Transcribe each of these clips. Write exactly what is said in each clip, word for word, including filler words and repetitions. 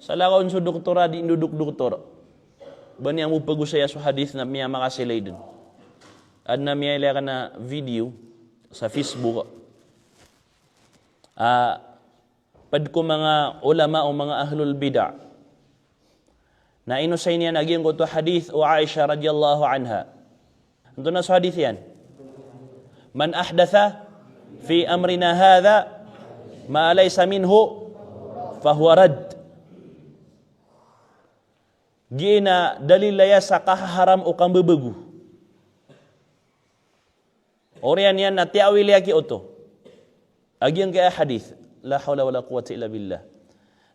Salakaw on so doktor a di ndodokdoktor. Ba niyan bo pagosaya so hadith na miyamakasila i dn. Adn a miyailay akn a video sa Facebook. A, pd ko manga ulama o manga ahlul bid'ah. Na inosay niyan a giyangkoto a hadith o Aisha radiyallahu anha. Antonaa so hadith iyan? "Man ahdatha fi amrina hadha ma laysa minhu fahuwa radd." Giya na dalil aya sa kahaharam o kambabago. Oriyan iyan na tiyawil iyan ki oto. A giyangkaya hadith. La hawla wala quwwata illa billah.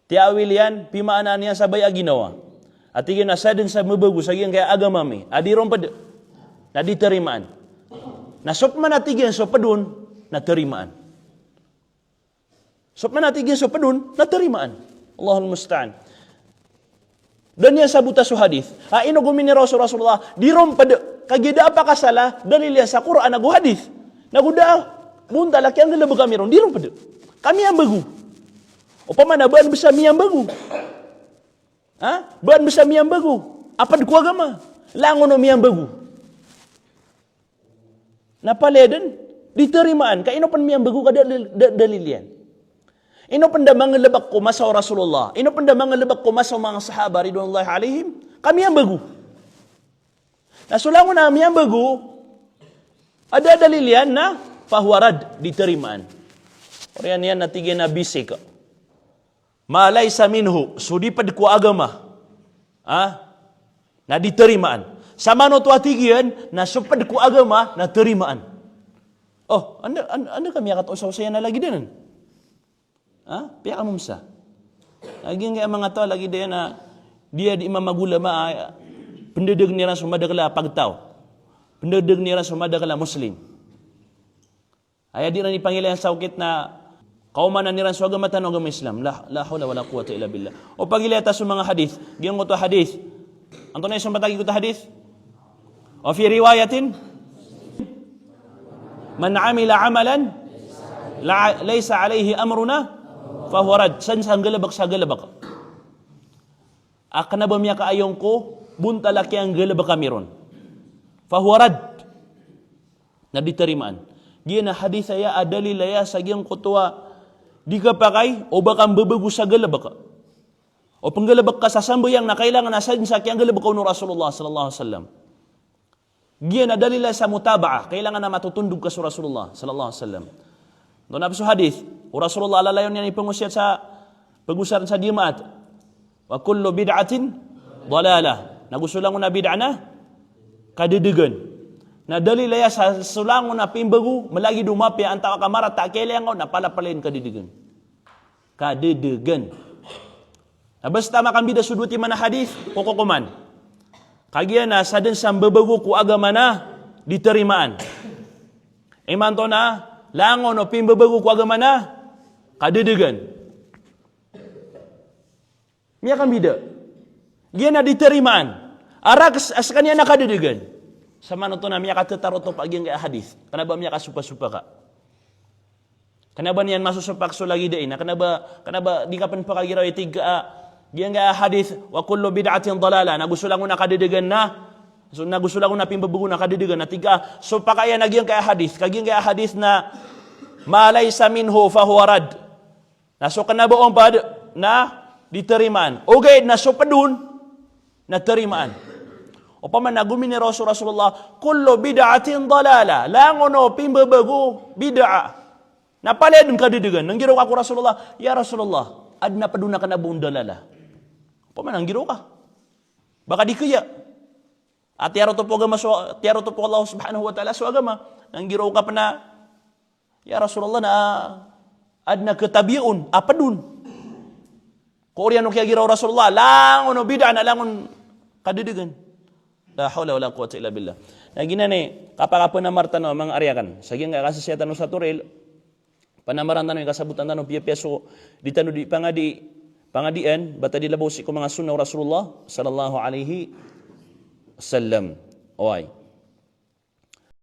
Tiyawil iyan, pimaanaan iyan sa baya a ginawa. A tig iyan a sadn sa mabago sa giyangkaya agama mi a di ron pd na di tarimaan. Na so pman a tig iyan so pd on na tarimaan. So pman a tig iyan so pd on na tarimaan. Allahul musta'an. Da niyan sabota so hadith. A ino gominiraw so Rasulullah, di ron pd. Kagiya da a pakasala, dalil iyan sa Qur'an ago hadith. Nago da a bontal a kiyanggalbk ami ron, di ron pd. Ka miyambago. Opama na ba adn bs a miyambago. Ha? Ba adn bs a miyambago a pd ko agama. Langon o miyambago. Na palaya dn di tarimaan, ka ino pn miyambago ka dalil, da-, dalil iyan. Ino pn da manggalbk ko masa o Rasulullah, ino pn da manggalbk ko masa o manga sahaba ridwanullahi alaihim, ka miyambago. Na so langon a miyambago a da a dalil iyan na fahuwa radd, di tarimaan. Oriyan iyan na tig iyan a bisik. Ma laysa minhu, so di pd ko agama. Ha? Na di tarimaan. Samanoto a tig iyan na so pd ko agama na tarimaan. O, anda, an-, anda ka miyakataosaosaya na lagid anan? Ha? Piyakamomsa. Lagid angkaya manga taw a lagid iyan a di, di mamagolama, a, pndadagn iran so madakl a pagtaw. Pndadagn iran so madakl a Muslim. Aya di ran ipangilayan sa okit na kaomanan iran so agama tano a agama Islam. La, la hawla wala quwwata illa billah. O pagilaya ta so manga hadith. Giyangkoto a hadith. Antonaa i sompat a giyangkoto a hadith? Wa fi riwayatin, "Man amila amalan la, laysa alayhi amruna fahuwa radd." San sa nggalbk sa galbk a kna ba miyakaayong ko bontal a kiyanggalbk ami ron, fahuwa radd. Na di tarimaan. Giya na hadith aya a dalil aya sa giyangkoto a di kapakay o ba ka mbabago sa galbk. O pnggalbk ka sa sambayang na kailangan a sadn sa kiyanggalbk on o Rasulullah sallallahu alaihi wasallam. Giya na dalil aya sa mutaba'ah, kailangan a matotondog ka so Rasulullah sallallahu alaihi wasallam. Antonaa pn so hadith, o Rasulullah a lalayon iyan i pangosiyat sa pagosarn sa Jumaat. Wa kullu bid'atin dalalah. Nago so langon a bid'ah na kadadagan. Na dalil aya sa so langon a pimbago, malagid o mapiya antawaa ka marata a kailangan on na palapalaya dn kadadagan. Kadadagan. Na basta makambida so dowa timan a hadith, kokokoman. Kagiya na sadn sa mbabago ko agama na di tarimaan. Imanto na langon o pimbabago ko agama na kadadagan. Miyakambida. Giya na di tarimaan. A raks a skaniyan na kadadagan. Samanoto na miyakatetarotop a giyangkaya hadith. Kna ba miyakasopasopa ka. Kna ba niyan masosopak so lagid ai na kna ba, kna ba di ka pn pakagiraw i tig ka a giyangkaya hadith, "Wa kullu bid'atin dalalah." Nago so langon a kadadagan na, so, nago so langon a pimbabago na kadadagan na tig ka a so pakaiyan a giyangkaya hadith, ka giyangkaya hadith na "Ma laysa minhu fahuwa radd." Na so kna ba on pd na di tarimaan. Ogaid na so pd on na tarimaan. Opama na gominiraw so Rasulullah, "Kullu bid'atin dalalah." Langon o pimbabago, bid'ah. Na palaya dn kadadagan. Na nggiraw ka ko Rasulullah, "Ya Rasulullah, adn a pd on a kna ba on dalalah." Opama na nggiraw ka. Ba ka di kaya. A tiyarotop o agama so, tiyarotop o Allah subhanahu wa ta'ala so agama. Na nggiraw ka pn a Ya Rasulullah, na adn a katabiya on a pd on. Ko oriyan o kiyagiraw o Rasulullah, langon o bid'ah na langon kadadagan. La hawla wala quwwata illa billah. Na giyanan i kapakapanamar tano a manga ariyakan. Sa giyangkaya kasasiyatan o sa toril, panamaran tano i kasabotan tano piyapiya so di tano di pangadi, pangadian, bata di labaw sii ko manga sunnah o Rasulullah sallallahu alaihi wasallam. Oway.